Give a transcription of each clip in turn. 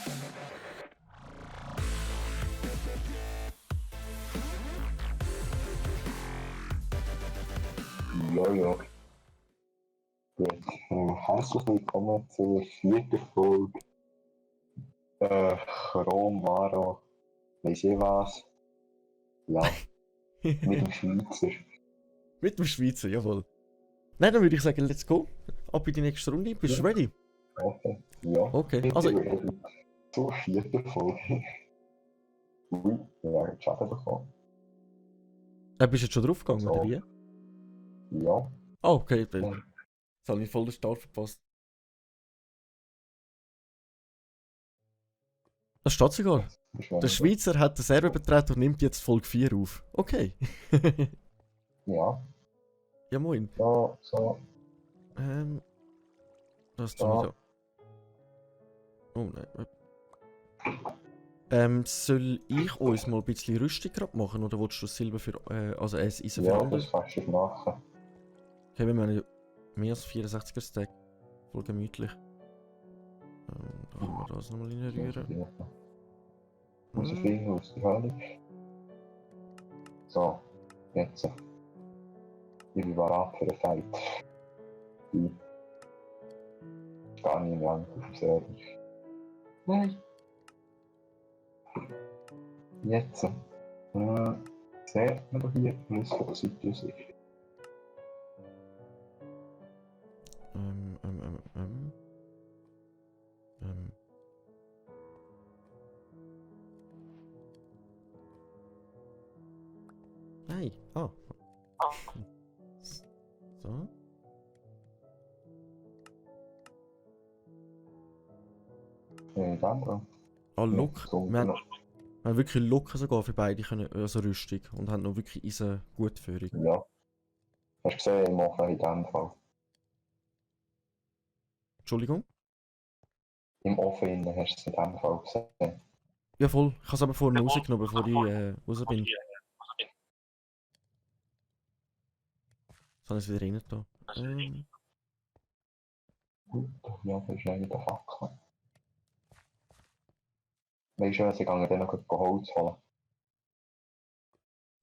Ja. Gut. Herzlich willkommen zur 4. Folge. Chrom, Maro, weiss ich was. Ja, mit dem Schweizer. Mit dem Schweizer, jawohl. Nein, dann würde ich sagen, let's go. Ab in die nächste Runde. Bist du ready? Okay. Ja, Okay, also. ich bin ready. Zur 4. Folge. Ui, wir haben Schaden bekommen. Bist du jetzt schon draufgegangen, oder wie? Ja. Oh, okay, dann. Jetzt habe ich voll den Start verpasst. Das steht sogar. Der Schweizer hat den Server betreten und nimmt jetzt Folge 4 auf. Okay. Ja. Ja, moin. So. Das So. tue ich da. Oh nein. Soll ich uns mal ein bisschen Rüstung gerade machen oder willst du Silber für. Also Eisen für Ja, andere? das kannst du machen. Okay, wir haben mehr als 64er Stack. Voll gemütlich. Da können wir das nochmal reinrühren. Muss ich finden aus der Hölle. So, jetzt. Ich bin bereit für den Fight. Ich gar nicht mehr auf dem Server. Nein. Jetzt. Sieht man doch hier alles von der Seite aus. Nein. Ah. So. Dann. Ah, Look. So, Wir haben wirklich Locken sogar für beide können, also Rüstung. Und haben noch wirklich Eisen Gutführung. Ja. Hast du gesehen, ich mache in dem Fall. Entschuldigung? Im Ofen innen hast du es in dem Fall gesehen. Ja voll. Ich habe es aber vorhin rausgenommen, bevor ich raus bin. Jetzt habe ich es wieder rein da. Gut, ja, das ist eigentlich der Fackel. Weißt du, sie gehen dann noch Holz holen.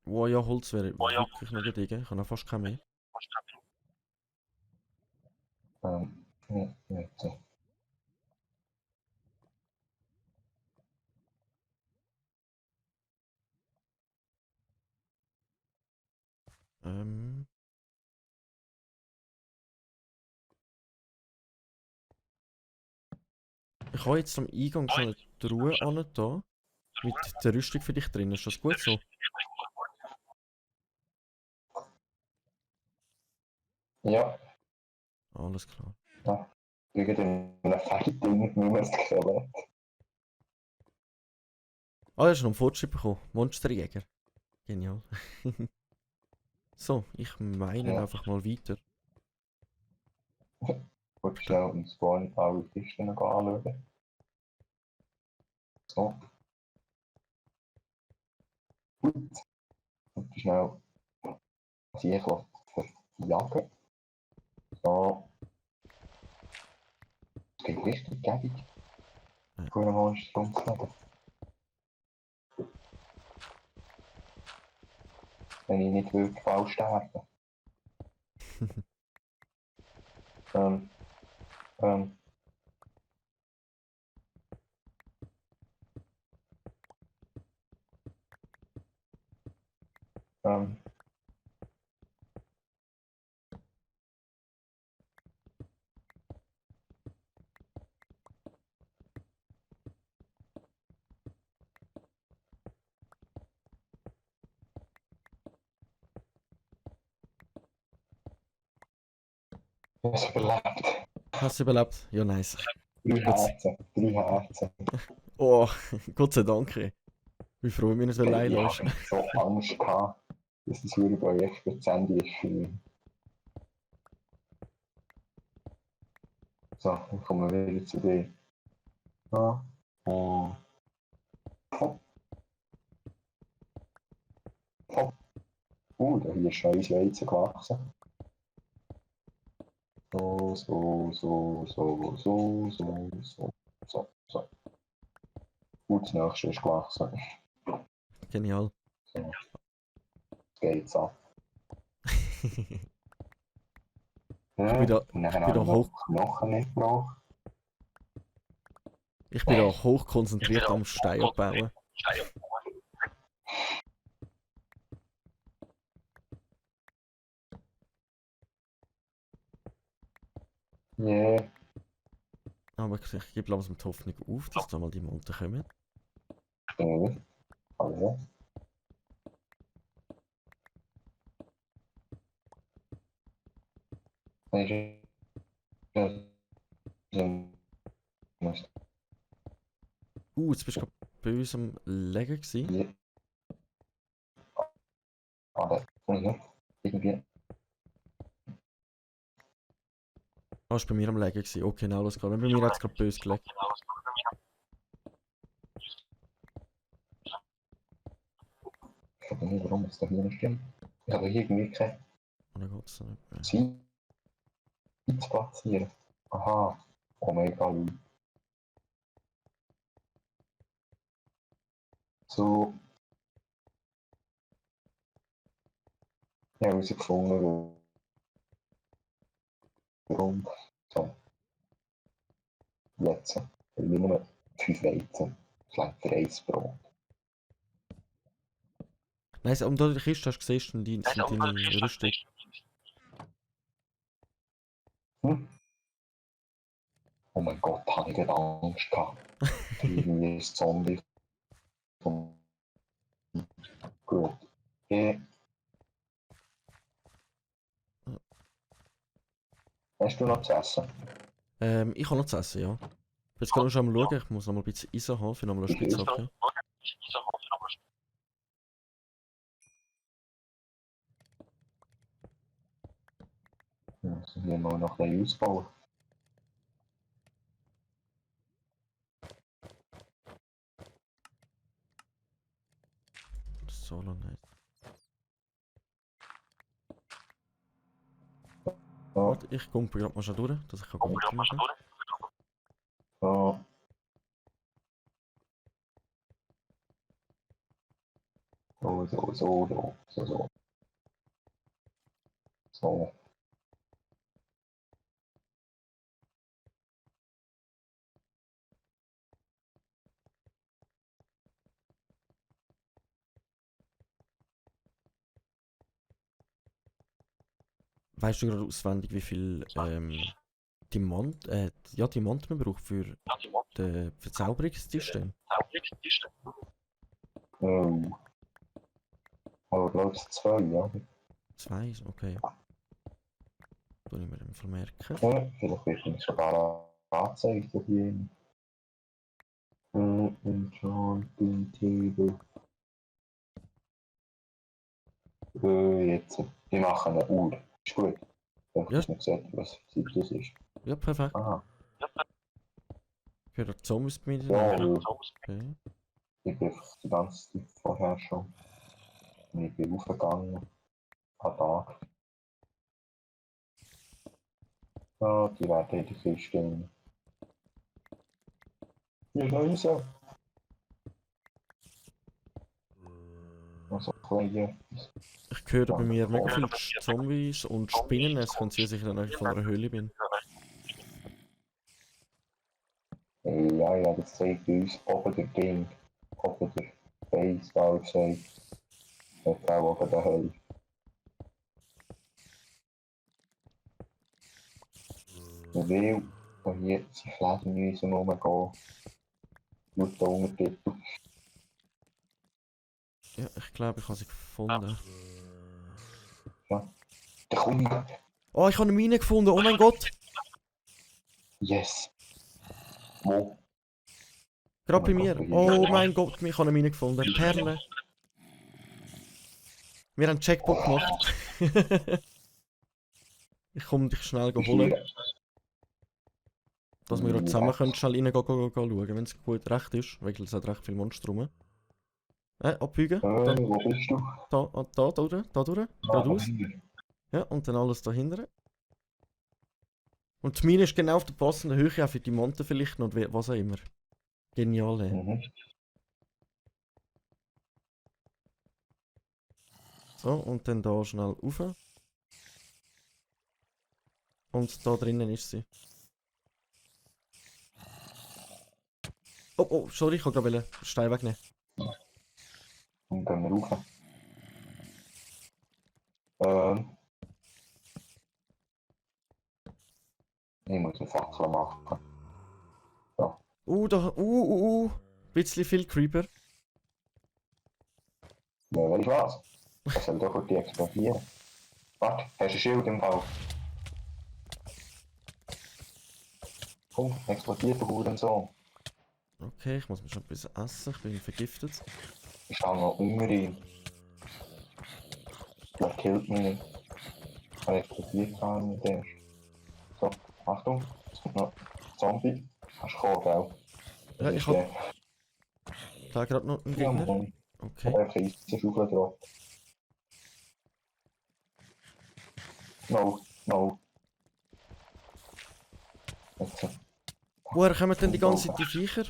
Wow, ja, Holz wäre wirklich noch gediegen. Ich habe noch fast kein mehr. Jetzt. Ich habe jetzt am Eingang so eine Truhe an da. Mit der Rüstung für dich drin. Ist das gut so? Ja. Alles klar. Ja. Irgendein Fighting nur das Skelett. Ah, er ist noch einen Fortschritt bekommen. Monsterjäger. Genial. So, ich meine Ja. einfach mal weiter. Gut, schnell im Spawn alle Kisten noch anschauen. So. Gut. Und schnell die ich verjagen. So. Es geht richtig gäbig. Für einen Monster umzulegen. Wenn ich nicht wirklich falsch sterbe. ähm. Es überlebt. Hast du überlebt? Ja, nice. 3 Herzen. 3 Herzen. Oh, Gott sei Dank. Ey. Wie froh ich mich, dass du allein Ich lässt. habe so Angst gehabt, dass das Projekt für 10 ist für mich. So, dann kommen wir wieder zu dir. Ja. Hopp. Hopp. Da hier ist schon ein Weizen gewachsen. So. Und das nächste ist gewachsen. Genial. So. Jetzt geht's ab. Ja, bin da- und dann ich bin habe da ich noch Knochen mitgebracht. Ich bin da hoch konzentriert am Stein abbauen. Ja, Aber ich gebe langsam die Hoffnung auf, dass da mal die Monte kommen. ja. Also. Jetzt bist du gerade bei uns am Legen gewesen. Aber irgendwie. Ah, ist bei mir am Legen gewesen. Okay, genau, alles klar. Bei mir hat es gerade böse gelegt. Ich weiß nicht, warum es da hier nicht stimmt. Ich habe hier irgendwie keine Und dann geht es nicht mehr. Zeit zu platzieren. Aha. Oh mein Gott. So. Ich habe herausgefunden, warum. So. Jetzt. Weil wir nur 5 Weizen. Das reicht für 1 Brot. Nein, und da in der Kiste hast du gesehen, sind deine Rüstung. Hm? Oh mein Gott, habe ich gerade Angst gehabt. Irgendwie ist Zombie. Gut. Ja. Hast du noch zu essen? Ich habe noch zu essen, ja. Jetzt kann ich schon mal schauen, ich muss noch mal ein bisschen Eisen haben, für noch mal eine Spitzhacke. Wir müssen hier mal noch ein bisschen ausbauen. So lange nicht. Ja. Warte, ich komme gerade mal schon durch, dass ich weitermachen kann. Ja. So. So. Weißt du gerade auswendig, wie viel Diamant man braucht für den Verzauberungstisch denn? Aber glaube ich 2, ja. 2, okay. Tue ich mir im Fall merken. Ja, vielleicht wird uns sogar angezeigt hier. Enchanting Table. Jetzt. Wir machen eine Uhr. Ist gut. Ich habe Ja. nicht gesagt, was für Zeit das ist. Ja, perfekt. Aha. Für die Zombies bei mir Ja, drin. weil Okay. ich bin die ganze Zeit vorher schon. Und ich bin aufgegangen. Ein paar Tage. Ja, die werden in der Kiste stehen. Ja, da ist er. Also, kleine. Ich höre bei mir mega viele Zombies und Spinnen, es kann sein, dass ich dann einfach von einer Höhle bin. Ja, das zeigt uns oben der Ding. Oben der Base, da gesagt. Hat auch oben der Hölle. Weil von hier sich Läden müssen rumgehen. Gut da Untertitel. Ja, ich glaube, ich habe sie gefunden. Der Kunde. Oh, ich habe eine Mine gefunden, oh mein Gott! Yes. Wo? Gerade bei Oh mein mir. Gott, Oh mein Gott, ich habe eine Mine gefunden. Perle. Wir haben einen Checkpoint gemacht. Ich komme dich schnell holen, dass wir zusammen können schnell rein schauen, wenn es gut recht ist, weil es hat recht viele Monster rum. Abbiegen. Wo bist du? Da durch, geradeaus. Ja, und dann alles dahinter. Und die Mine ist genau auf der passenden Höhe, auch für die Monte vielleicht noch, was auch immer. Genial, ey. Mhm. So, und dann da schnell rauf. Und da drinnen ist sie. Oh, oh, sorry, ich wollte gerade den Stein wegnehmen. Dann gehen wir rauf. Ähm, ich muss eine Fackel machen. Da, bisschen viel Creeper. Ja, weißt du was? Das soll doch die explodieren. Warte, hast du ein Schild im Fall? Komm, explodiert der Hurensohn. Okay, ich muss mir schon ein bisschen essen, ich bin vergiftet. Ich stehe noch unter ihm. Der killt mich nicht. Er explodiert gar nicht erst. So, Achtung, es kommt noch Zombie. Hast du gekommen, gell? Das Ja, ist ich hab da gerade noch einen Ja, Gegner. Mann. Okay. Einfach Eisenschaufel drauf. No, no. Jetzt. Woher kommen denn die ganze Zeit die Viecher?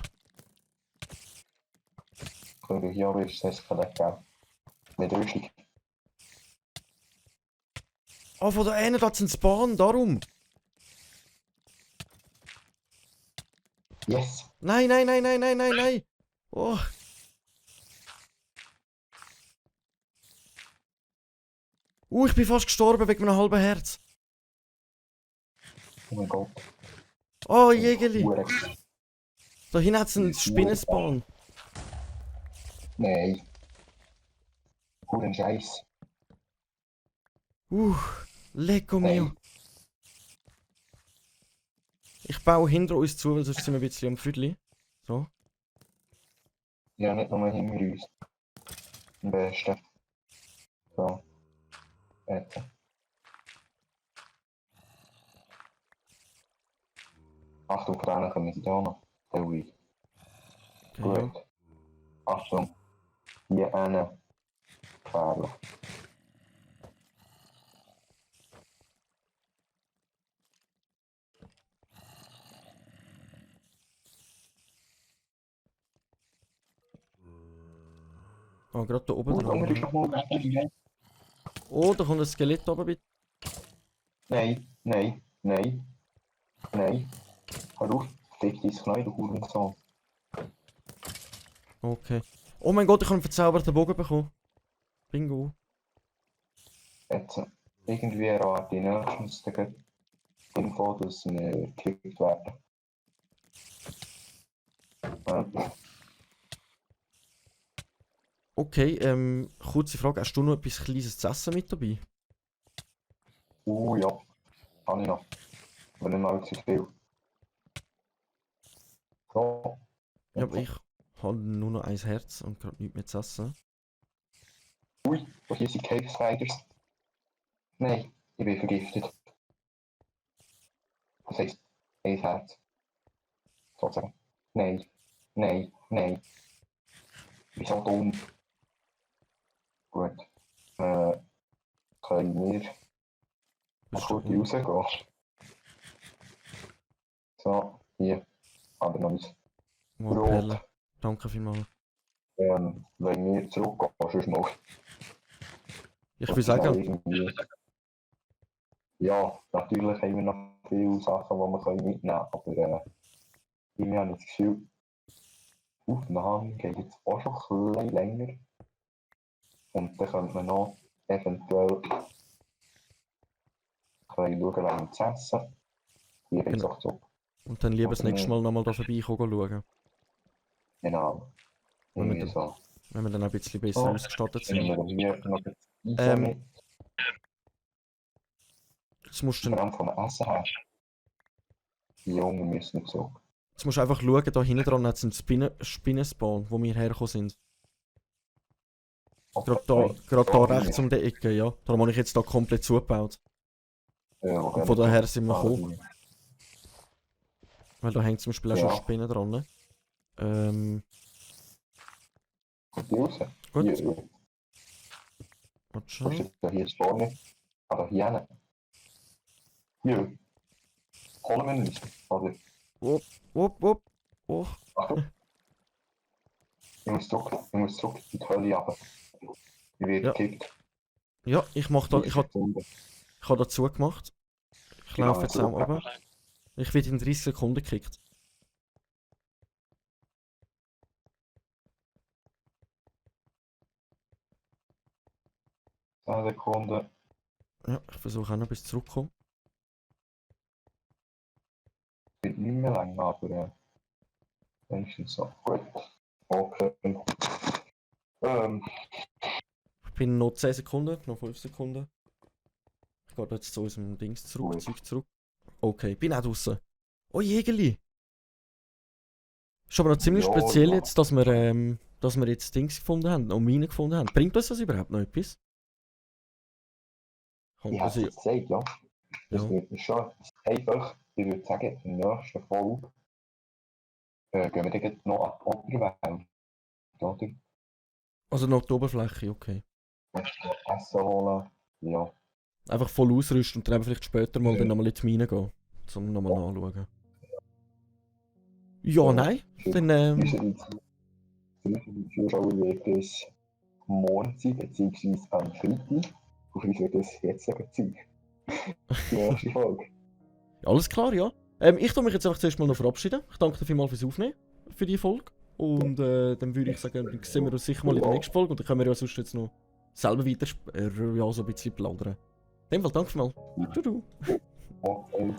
Können wir hier auch wieder das Skelett geben. Mit Rüstung. Oh, von da einen, da sind Spawn, darum. Yes! Nein, nein, nein, nein, nein, nein, nein. Oh. Ich bin fast gestorben wegen meinem halben Herz. Oh mein Gott. Oh, Jägerli. Hure- Da hinten hat es einen Spinnenspawn. Nein. Huren Scheiß. Lecco mio. Nein. Ich baue hinter uns zu, weil sonst sind wir ein bisschen am Viertel. So. Ja, nicht nur hinter uns. Am besten. So. Jetzt. Achtung, Tränen kommen sie da noch. Ruhig. Okay, ja. Gut. Achtung. Hier eine. Gefährlich. Oh, gerade da oben Hunger ist dran. noch mal. Oh, da kommt ein Skelett oben bitte. Nein, nein, nein, nein. Hör auf, fick dein Knie, du Hurensohn. Okay. Oh mein Gott, ich habe einen verzauberten Bogen bekommen. Bingo. Jetzt irgendwie erwarte ich nächstens die Info, dass wir gekickt werden. Okay, kurze Frage. Hast du noch etwas Kleines zu essen mit dabei? Ja, habe ich noch. Aber nicht mal zu viel. So. Ja, aber ich habe nur noch ein Herz und gerade nichts mehr zu essen. Ui, und hier sind Cave Spiders. Nein, ich bin vergiftet. Das heisst, ein Herz. Sozusagen. Nein, nein, nein. Ich bin so dumm. Gut. Können wir mal Bist kurz du rausgehen? So, hier. Aber noch nicht. oh, Rot. Perle. Danke vielmals. Wenn wir zurückgehen, sonst mal. Ich Das will ist auch sagen, irgendwie. Ja, natürlich haben wir noch viele Sachen, die wir mitnehmen können. Aber irgendwie habe ich das Gefühl, die Aufnahme geht jetzt auch schon ein bisschen länger. Und dann könnte man noch eventuell schauen, wie wir zu essen. Hier geht es Genau. auch zurück. und dann lieber das Oder nächste nicht? Mal nochmal da vorbeikommen schauen. Genau. Wenn wir, Irgendwie dann, so. wenn wir dann ein bisschen besser Oh, ausgestattet nehmen sind. wir hier noch das Eisen Ähm, mit. Jetzt musst Vor du, allem vom Essen her. Die Jungen müssen zurück. jetzt musst du einfach schauen, da hinten dran hat es einen Spinnenspawn, wo wir hergekommen sind. Gerade da rechts um die Ecke, ja. Darum habe ich jetzt da komplett zugebaut. Und von daher sind wir gekommen. Weil da hängt zum Beispiel auch schon Ja. Spinnen dran. Ne? Kommt die raus? Gut. Hier, Warte was schon. ist da hier vorne? Aber hier hinten. Hier. Holen wir nicht. Oder? Wupp. Oh. Achtung. Ich muss zurück in die Hölle runter. Ich werde Ja. gekickt. Ja, ich mach da, 30 Sekunden. ich hab da zugemacht. Ich Genau, laufe jetzt auch super. runter. Ich werde in 30 Sekunden gekickt. 10 Sekunden. Ja, ich versuche auch noch bis zurückzukommen. Wird nicht mehr länger, aber wenigstens so. Gut. Okay. Ich bin noch 10 Sekunden, noch 5 Sekunden. Ich gehe jetzt zu unserem Dings zurück, Gut. Zeug zurück. Okay, bin auch draußen. Oh Jägerli! Ist aber noch ziemlich Ja, speziell ja. jetzt, dass wir jetzt Dings gefunden haben, und Minen gefunden haben. Bringt uns das überhaupt noch etwas? Kommt Ich habe das es in... jetzt gesagt, ja. Das Ja. wird schon einfach, ich würde sagen, in der nächsten Folge gehen wir dann noch an die Unterwelt, oder? Also noch die Oberfläche, okay. Essen holen, ja. Einfach voll ausrüsten und dann einfach vielleicht später mal Ja. dann nochmal in die Mine gehen. Um nochmal nachschauen. Ja, Ja. nein. Dann, Unsere Zuschauer wird es morgen sein, beziehungsweise am Freitag. Auf uns wird es jetzt sein. Die nächste Folge. alles klar, ja. Ich tue mich jetzt einfach zuerst mal noch verabschieden. Ich danke dir vielmals fürs Aufnehmen, für die Folge. Und dann würde ich sagen, dann sehen wir uns sicher mal in der nächsten Folge. Und dann können wir ja sonst jetzt noch selber weiter ja, so ein bisschen plaudern. In dem Fall danke vielmals. Tschüss. Okay.